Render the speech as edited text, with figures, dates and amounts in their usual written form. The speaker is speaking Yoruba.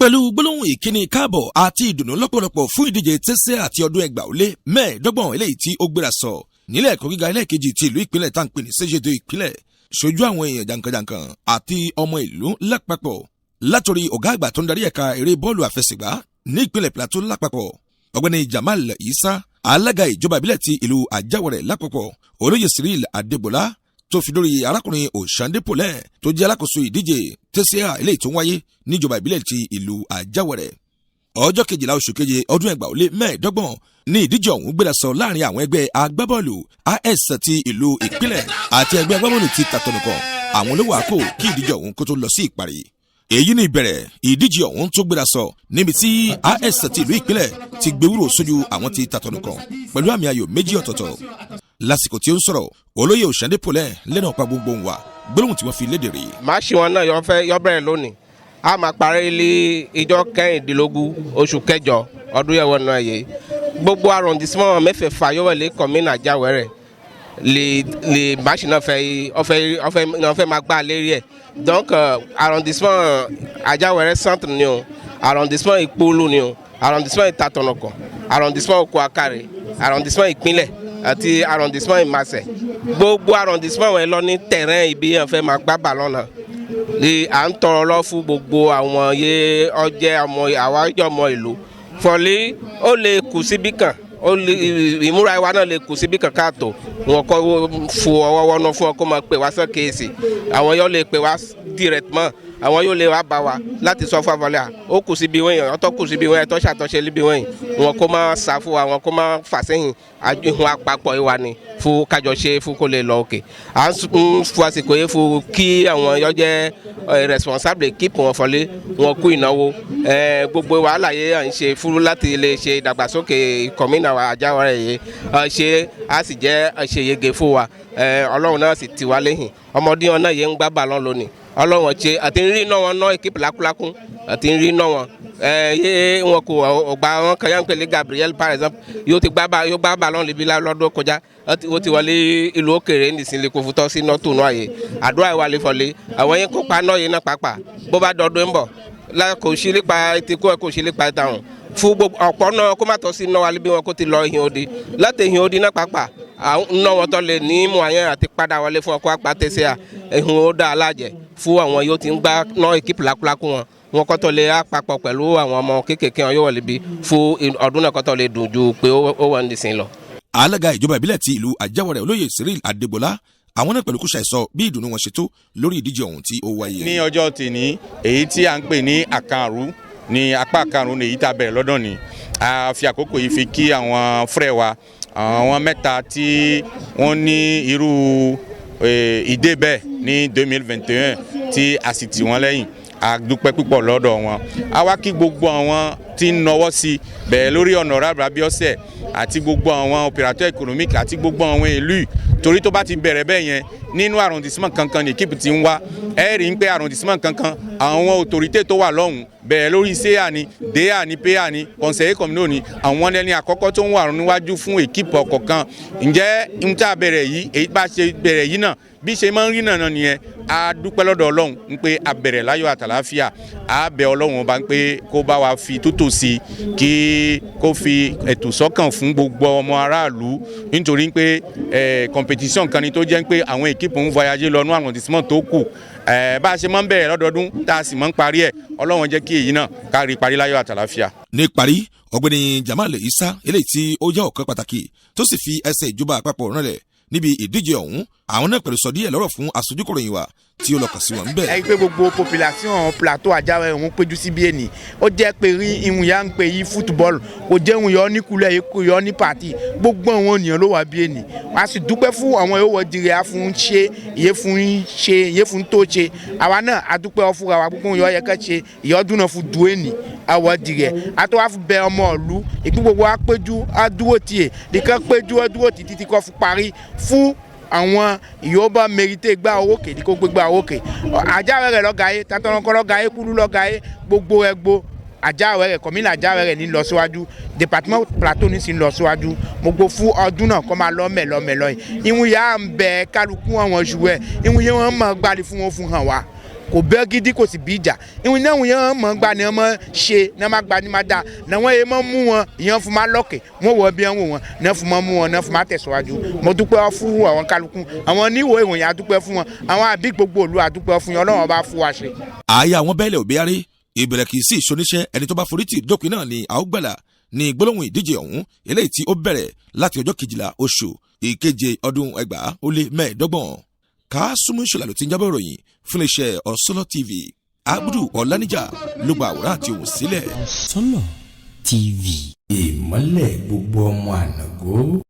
Pẹ̀lú gbólóhùn ìkíni káàbọ̀ àti ìdùnnú lọ́pọ̀lọpọ̀ fún ìdíje tẹ́sẹ̀ àti ọdún 2025 eléyìí tí ó gbéra sọ nílẹ̀ ẹ̀kọ́ gíga ẹlẹ́ẹ̀kejì ti ìlú ìpínlẹ̀ tá à ń pè ní CEG ìpínlẹ̀, ṣojú àwọn èèyàn jàǹkànjàǹkàn àti ọmọ ìlú lápapọ̀, látòrí ọ̀gá àgbà tó ń darí ẹ̀ka eré bọ́ọ̀lù àfẹsẹ̀gbá ní ìpínlẹ̀ Plateau lápapọ̀, Ọ̀gbẹ́ni Jamal Isa, alága ìjọba ìbílẹ̀ ti ìlú Àjáwọ̀rẹ̀ lápapọ̀, Olóyè Cyril Adégbòlá, tó fi dórí arákùnrin Òṣàndépòlẹ̀ tó jẹ́ alákòóso ìdíje tẹ́síà eléyìí tó ń wáyé níjọba ìbílẹ̀ ti ìlú Àjáwọ̀rẹ̀. Ọjọ́ 12 oṣù keje ọdún 2025 ní ìdíje ọ̀hún gbéra sọ láàrin àwọn ẹgbẹ́ agbábọ́ọ̀lù AS ti ìlú ìpínlẹ̀ àti ẹgbẹ́ agbábọ́ọ̀lù ti Tàtọ̀nùkàn. Àwọn olówó àkó kí ìdíje ọ̀hún kó tó lọ sí ìparí. Èyí ni ìbẹ̀rẹ̀ ìdíje ọ̀hún tó gbéra sọ níbi tí AS ti ìlú ìpínlẹ̀ ti gbéwúrò sójú àwọn ti Tàtọ̀nùkàn pẹ̀lú àmì ayò 2 ọ̀tọ̀ọ̀tọ̀. Lásìkò tí ó ń sọ̀rọ̀, Olóyè Òṣàndépòlẹ̀ lẹ́nu ọ̀pá gbogbo wa, gbólóhùn tí wọ́n fi léde rèé. Match wọn náà yọ fẹ́ yọ bẹ̀rẹ̀ lónìí, a máa parí ní ìjọ 16 oṣù kẹjọ ọdún yẹn wọn náà yẹ. Gbogbo arrondissement mẹ́fẹ̀ẹ̀fà yóò wọlé commune Àjàwẹ̀rẹ̀ lè match náà fẹ́ ọfẹ́ ọfẹ́ náà fẹ́ máa gbá lérí ẹ̀. Donc arrondissement Àjàwẹ̀rẹ̀ centre ni o, arrondissement Ìpolú ni o, arrondissement Ìtàtọ̀nàkọ̀, arrondissement Oko Akare, arrondissement Ìpínlẹ̀ àti arrondissement Ìmàsẹ̀, gbogbo arrondissement wọn lọ ní terrain ibi yẹn fẹ́ máa gbá ballon náà lè. À ń tọrọ lọ fún gbogbo àwọn yé ọjẹ ọmọ àwa ọmọ ìlú fọlí, ó lè kù síbí kan, ó lè ìmúra wa náà lè kù síbí kan káàtó. Wọn kọ́ fún ọwọ́ wọnú fún ọ kó máa pè wá sọ́kèésì, àwọn yóò lè pè wá directement, àwọn yóò lè wá bá wa láti sọ fún àfọlẹ́ à ó kù síbi wọ̀nyí, ọtọ́ kù síbi wọ̀nyí, ẹ̀tọ́ ṣàtúnṣe níbi wọ̀nyí. Wọn kó máa sá fún wa, wọn kó máa fà sẹ́yìn. Ìhun àpapọ̀ ìwà ni fún kájọ ṣe fún kó lè lọ òkè. À ń fún àsìkò yìí fún kí àwọn yọ jẹ́ responsable équipe wọn fọlé wọn kú ìnáwó gbogbo wàhálà yìí à ń ṣe fún láti lè ṣe ìdàgbàsókè commune Àjáwọ̀rẹ̀ yìí ṣe á sì jẹ́ ṣe yege fún wa. Ọlọ́run náà sì tì wá lẹ́yìn. Ọmọdé wọn náà yẹn ń gbá ballon lónìí, Ọlọ́run ṣe àti ń rí iná wọn ná équipe lákúlákún àti ń rí iná wọn yé wọn kò ọgbà wọn kan yàn pẹ̀lú Gabriel par exemple, yóò ti gbá yóò gbá ballon níbi lọ́dún kọjá, ó ti wọlé ìlú òkèèrè nísìnyí kò fún tọ́ sí iná tó náà yé. Àdúrà ìwà lè fọlé àwọn yẹn kópa náà yẹn náà pàápàá bó bá dọdún ń bọ̀ kò sí nípa etí kó kò sí nípa ìtàwọn fún gbogbo ọ̀pọ̀ náà kó má tọ́ sí iná wa níbi wọn kó ti lọ ìhìn odi láti ìhìn odi náà pàápàá ná wọn tọ́ lè ní mú àyàn àti padà wọlé fún ọkọ̀ àpá tẹ̀sẹ̀ à ìhìn ó dá alájẹ fún àwọn yóò ti ń gbá ná équipe lákúlákú wọn wọn kọ́tọ̀ lè àpapọ̀ pẹ̀lú àwọn ọmọ kéékèèké wọn yóò wọlé bí fún ọdún náà kọ́tọ̀ lè dùn ju pé ó wà nísìnyí lọ. Alága ìjọba ìbílẹ̀ ti ìlú Àjáwọ̀rẹ̀, Olóyè Cyril Adégbọlá, àwọn náà pẹ̀lú kó ṣàìsọ bí ìdùnnú wọn ṣe tó lórí ìdíje ọ̀hún tí ó wáyé. Ní ọjọ́ tèní, èyí tí à ń pè ní àkàrú ní apá karùn-ún ní èyí tá a bẹ̀rẹ̀ lọ́dọ̀ ni a fi àkókò yìí fi kí àwọn frère wa, àwọn mẹ́ta tí wọ́n ní irú ìdè bẹ́ẹ̀ ní 2021 tí a sì tì wọ́n lẹ́yìn. A dúpẹ́ púpọ̀ lọ́dọ̀ wọn. A wá kí gbogbo àwọn tí ń nọwọ́ sí bẹ̀rẹ̀ lórí Honorable Abiose àti gbogbo àwọn opérateur économique àti gbogbo àwọn ìlú, torí tó bá ti bẹ̀rẹ̀ bẹ́ẹ̀ yẹn, nínú arrondissement kankan ní équipe ti ń wá. Ẹ rí i pé arrondissement kankan, àwọn autorité tó wà lọ́hùn, bẹ̀rẹ̀ lórí CA ni, DA ni, PA ni, conseiller communaux ni, àwọn ẹni àkọ́kọ́ tó ń wà níwájú fún équipe ọ̀kọ̀ọ̀kan. Ǹjẹ́ n tá a bẹ̀rẹ̀ yìí, èyí bá ṣe bẹ̀rẹ̀ yìí náà, bí ṣe máa ń rí nànà nìyẹn. A dúpẹ́ lọ́dọ̀ Ọlọ́run ń pé a bẹ̀rẹ̀ láyọ̀ àtàláfíà. A bẹ̀ Ọlọ́run ọba ń pé kó bá wa fi tútò sí i, kí kó fi ètò sọ́kàn fún gbogbo ọmọ aráàlú, nítorí pé competition kan ni tó jẹ́ pé àwọn équipe ń voyager lọ ní arrondissement tó kù. Bá a ṣe máa ń bẹ̀rẹ̀ lọ́dọọdún tá a sì máa ń parí ẹ̀, Ọlọ́run jẹ́ kí èyí náà ká rí parí láyọ̀ àtàláfíà. Ní parí, Ọ̀gbẹ́ni Jamal Isa, eléyìí tí ó jẹ́ ọ̀kan pàtàkì tó sì fi ẹsẹ̀ ìjọba àpapọ̀ rànlẹ̀ níbi ìdíje ọ̀hún, àwọn náà pẹ̀lú sọ díẹ̀ lọ́rọ̀ fún aṣojúkọ̀ròyìn wa tí ó lọ kàn sí wọn níbẹ̀. Ẹ rí i pé gbogbo population Plateau Àjáwẹ̀ òun péjú síbí èní, ó jẹ́ pé rí ìhun yà ń pè yí football, kò jẹ́ ìhun yọ ní kulẹ̀ kò yọ ní parti, gbogbo àwọn ènìyàn ló wà bí èní. A sì dúpẹ́ fún àwọn yóò wọ dire á fún ṣe ìyé fún ṣe ìyé fún tó ṣe. Àwa náà a dúpẹ́ ọ fúnra wa, gbogbo ìyọ yẹ ká ṣe ìyọ́dún náà fún dùn èní àwọ̀ dire. A tó wá fún bẹ ọmọ ìlú ìpín gbogbo wa péjú á dúró tiẹ̀ nìkan péjú á dúró títí tí kò fún parí fún àwọn ìyóbá mérité gbá orókè ní kó gbégbá orókè. Àjáwẹ̀rẹ̀ lọ́gàáyé, Tatọ́nàkọ́ lọ́gàáyé, Kúlú lọ́gàáyé, gbogbo ẹgbó Àjáwẹ̀rẹ̀, commune Àjáwẹ̀rẹ̀ ní lọ síwájú, département Plateau ní sì ń lọ síwájú. Mo gbó fún ọdún náà kọ́ máa lọ mẹ́lọ mẹ́lọ yìí. Ìhun yà ń bẹ kálukú àwọn jù ẹ̀, ìhun yẹn wọ́n mọ̀ gbálẹ̀ fún wọn fún hàn wá. Kò bẹ́ gidi, kò sì bí ìjà. Ìwọ̀n náà wọ́n mọ̀ gba ni wọ́n mọ̀ ṣe ní wọ́n gba ni má da ní wọ́n yẹ mọ̀ mú wọn ìyẹn fún ma lọ́kẹ̀ wọ́n wọ bí wọ́n wò wọn ní wọ́n fún ma mú wọn ní wọ́n fún ma tẹ̀síwájú. Mo dúpẹ́ fún àwọn kálukú, àwọn oníwò ìròyìn, adúpẹ́ fún wọn, àwọn àbí gbogbo òlu, adúpẹ́ fún yẹn. Ọlọ́run ọba fún wa ṣe. Ààyè àwọn bẹ́ẹ̀lẹ̀ òbíyárí ìbẹ̀rẹ̀ kì í sí ìṣoníṣẹ́, ẹni tó bá forítì dópin náà ni a ó gbàlà ní gbólóhùn ìdíje ọ̀hún, eléyìí tí ó bẹ̀rẹ̀ láti ọjọ́ 12 oṣù ìkeje ọdún 2025. Kásùmù Ìṣọ̀lá ló ti ń jábọ̀ ìròyìn fún iléeṣẹ́ Ọ̀sọ́lọ́ TV. Abudu Ọ̀lànìjà ló gba àwòrán àti ohùn sílẹ̀. Ọ̀sọ́lọ̀ TV. Ìmọ́lẹ̀ gbogbo ọmọ ànàgó.